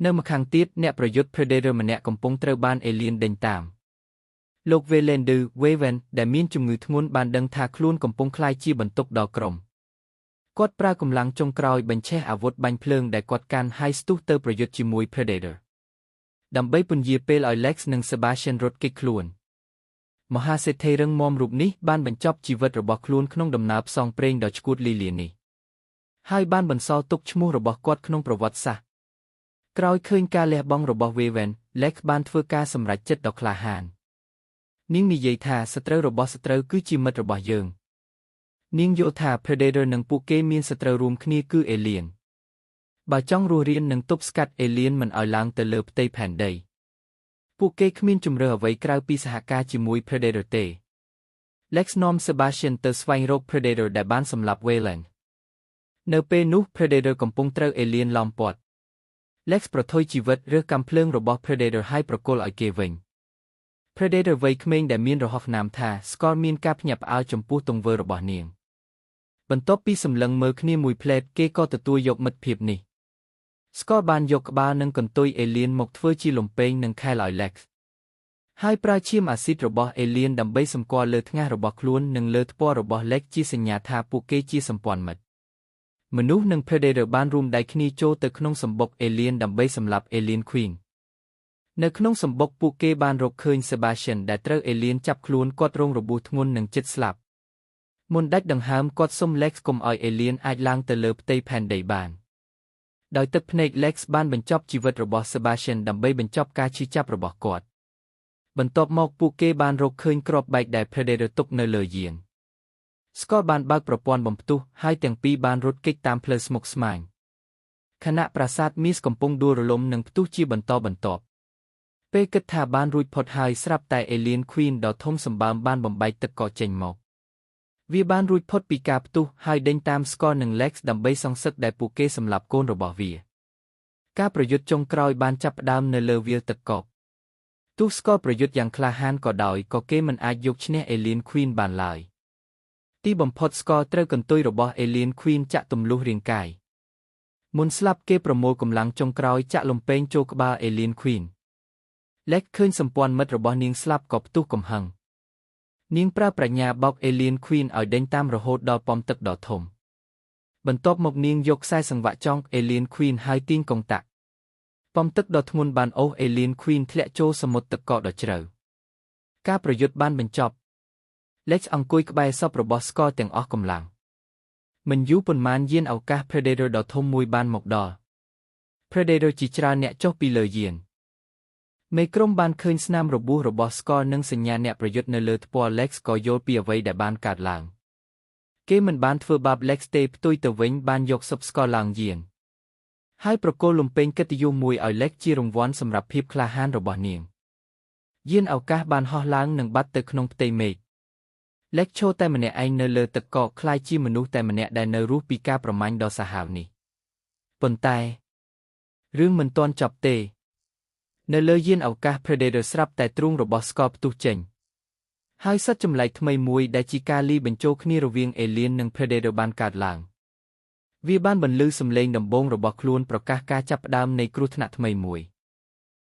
នៅម្ខាងទៀតអ្នកប្រយុទ្ធ Predator ម្នាក់កំពុងត្រូវបាន Alien ដេញតាមលោក Weyland Waven ដែលមានជំងឺធ្ងន់បានដឹងថាខ្លួនកំពុងក្លាយជាបន្ទុកដល់ក្រុមគាត់ប្រើកម្លាំងចុងក្រោយបញ្ឆេះអាវុធបាញ់ភ្លើងដែលគាត់កាន់ហើយស្ទុះទៅប្រយុទ្ធជាមួយ Predator ដើម្បីពន្យាពេលឲ្យ Lex និង Sebastian រត់គេចខ្លួនមហាសេដ្ឋីរឹងមាំរូបនេះបានបញ្ចប់ជីវិតរបស់ខ្លួនក្នុងដំណើរផ្សងព្រេងដ៏ឆ្កួតលីលានេះហើយបានបន្សល់ទុកឈ្មោះរបស់គាត់ក្នុងប្រវត្តិសាស្ត្រក្រោយឃើញការលះបង់របស់ Waven, Lex បានធ្វើការសម្រេចចិត្តដ៏ក្លាហាននាងនិយាយថាសត្រូវរបស់សត្រូវគឺជាមិត្តរបស់យើងនាងយល់ថា Predator និងពួកគេមានសត្រូវរួមគ្នាគឺ Alien បើចង់រស់រាននិងទប់ស្កាត់ Alien មិនឲ្យឡើងទៅលើផ្ទៃផែនដីពួកគេគ្មានជម្រើសអ្វីក្រៅពីសហការជាមួយ Predator ទេ Lex នាំ Sebastian ទៅស្វែងរក Predator ដែលបានសម្លាប់ Weyland នៅពេលនោះ Predator កំពុងត្រូវ Alien ឡោមព័ទ្ធ Lex ប្រថុយជីវិតរើសកាំភ្លើងរបស់ Predator ហើយប្រគល់ឲ្យគេវិញ Predator វ័យក្មេងដែលមានរហស្សនាមថា Skull មានការភ្ញាក់ផ្អើលចំពោះទង្វើរបស់នាងបន្ទាប់ពីសម្លឹងមើលគ្នាមួយភ្លែតគេក៏ទទួលយកមិត្តភាពនេះ Skull បានយកក្បាលនិងកន្ទុយ Alien មកធ្វើជាលំពែងនិងខែលឲ្យ Lex ហើយប្រើឈាមអាស៊ីតរបស់ Alien ដើម្បីសម្គាល់លើថ្ងាសរបស់ខ្លួននិងលើថ្ពាល់របស់ Lex ជាសញ្ញាថាពួកគេជាសម្ព័ន្ធមិត្តមនុស្សនិង Predator បានរួមដៃគ្នាចូលទៅក្នុងសម្បុក Alien ដើម្បីសម្លាប់ Alien Queen នៅក្នុងសម្បុកពួកគេបានរកឃើញ Sebastian ដែលត្រូវ Alien ចាប់ខ្លួនគាត់រងរបួសធ្ងន់និងជិតស្លាប់មុនដាច់ដង្ហើមគាត់សុំ Lex កុំឲ្យ Alien អាចឡើងទៅលើផ្ទៃផែនដីបានដោយទឹកភ្នែក Lex បានបញ្ចប់ជីវិតរបស់ Sebastian ដើម្បីបញ្ចប់ការឈឺចាប់របស់គាត់បន្ទាប់មកពួកគេបានរកឃើញគ្រាប់បែកដែល Predator ទុកនៅលើយាន Skull បានបើកប្រព័ន្ធបំផ្ទុះហើយទាំងពីរបានរត់គេចតាមផ្លូវស្មុគស្មាញខណៈប្រាសាទមីសកំពុងដួលរលំនិងផ្ទុះជាបន្តបន្ទាប់ពេលគិតថាបានរួចផុតហើយស្រាប់តែ Alien Queen ដ៏ធំសម្បើមបានបំបែកទឹកកកចេញមកវាបានរួចផុតពីការផ្ទុះហើយដេញតាម Skull និង Lex ដើម្បីសងសឹកដែលពួកគេសម្លាប់កូនរបស់វាការប្រយុទ្ធចុងក្រោយបានចាប់ផ្ដើមនៅលើវាលទឹកកកទោះ Skull ប្រយុទ្ធយ៉ាងក្លាហានក៏ដោយក៏គេមិនអាចយកឈ្នះ Alien Queen បានឡើយទីបំផុត Skull ត្រូវកន្ទុយរបស់ Alien Queen ចាក់ទម្លុះរាងកាយមុនស្លាប់គេប្រមូលកម្លាំងចុងក្រោយចាក់លំពែងចូលក្បាល Alien Queen Lex ឃើញសម្ព័ន្ធមិត្តរបស់នាងស្លាប់ក៏ផ្ទុះកំហឹងនាងប្រើប្រាជ្ញាបោក Alien Queen ឲ្យដេញតាមរហូតដល់ប៉មទឹកដ៏ធំបន្ទាប់មកនាងយកខ្សែសង្វាក់ចង Alien Queen ហើយទាញកុងតាក់ប៉មទឹកដ៏ធ្ងន់បានអូស Alien Queen ធ្លាក់ចូលសមុទ្រទឹកកកដ៏ជ្រៅការប្រយុទ្ធបានបញ្ចប់ Lex អង្គុយក្បែរសពរបស់ Skull ទាំងអស់កម្លាំងមិនយូរប៉ុន្មានយានឱកាស Predator ដ៏ធំមួយបានមកដល់ Predator ជាច្រើនអ្នកចុះពីលើយានមេក្រុមបានឃើញស្នាមរបួសរបស់ Skull និងសញ្ញាអ្នកប្រយុទ្ធនៅលើថ្ពាល់ Lex ក៏យល់ពីអ្វីដែលបានកើតឡើងគេមិនបានធ្វើបាប Lex ទេផ្ទុយទៅវិញបានយកសព Skull ឡើងយានហើយប្រគល់លំពែងកិត្តិយសមួយឲ្យ Lex ជារង្វាន់សម្រាប់ភាពក្លាហានរបស់នាងយានឱកាសបានហោះឡើងនិងបាត់ទៅក្នុងផ្ទៃមេឃ Lex ឈរតែម្នាក់ឯងនៅលើទឹកកកក្លាយជាមនុស្សតែម្នាក់ដែលនៅរស់ពីការប្រមាញ់ដ៏សាហាវនេះប៉ុន្តែរឿងមិនទាន់ចប់ទេនៅលើយានឱកាស Predator ស្រាប់តែទ្រូងរបស់ Skull ផ្ទុះចេញហើយសត្វចម្លែកថ្មីមួយដែលជាការលាយបញ្ចូលគ្នារវាង Alien និង Predator បានកើតឡើងវាបានបន្លឺសំឡេងដំបូងរបស់ខ្លួនប្រកាសការចាប់ផ្ដើមនៃគ្រោះថ្នាក់ថ្មីមួយ។